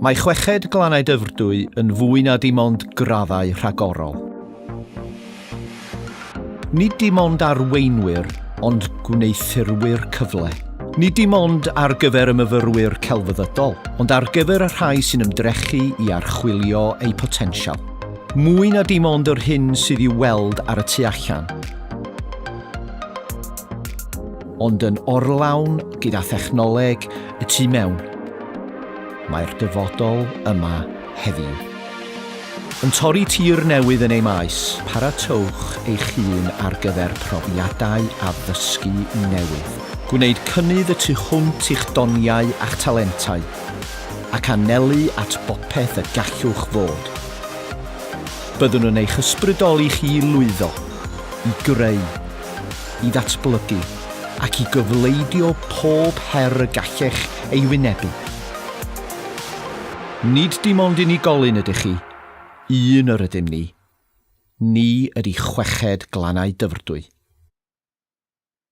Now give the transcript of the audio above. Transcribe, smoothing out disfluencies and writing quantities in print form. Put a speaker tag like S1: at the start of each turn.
S1: Mae Chweched Glannau Dyfrdwy yn fwy na dim ond graddau rhagorol. Nid dim ond arweinwyr, ond gwneuthurwyr cyfle. Nid dim ond ar gyfer y myfyrwyr celfyddydol, ond ar gyfer y rhai sy'n ymdrechu i archwilio eu potensial. Mwy na dim ond yr hyn sydd i'w weld ar y tu allan. Ond yn orlawn gyda thechnoleg y tu mewn. Mae'r dyfodol yma heddiw. Yn torri tir newydd yn ei maes, paratowch eich hun ar gyfer profiadau addysgu newydd. Gwneud cynnydd y tu hwnt i'ch doniau a'ch talentau, ac anelu at bopeth y gallwch fod. Byddwn yn eich ysbrydoli chi i lwyddo, i greu, i ddatblygu ac i gyfleidio pob her y gallech ei wynebu. Nid dim ond unigolyn ydych chi, un yr ydym ni. Ni ydy chweched Glannau Dyfrdwy.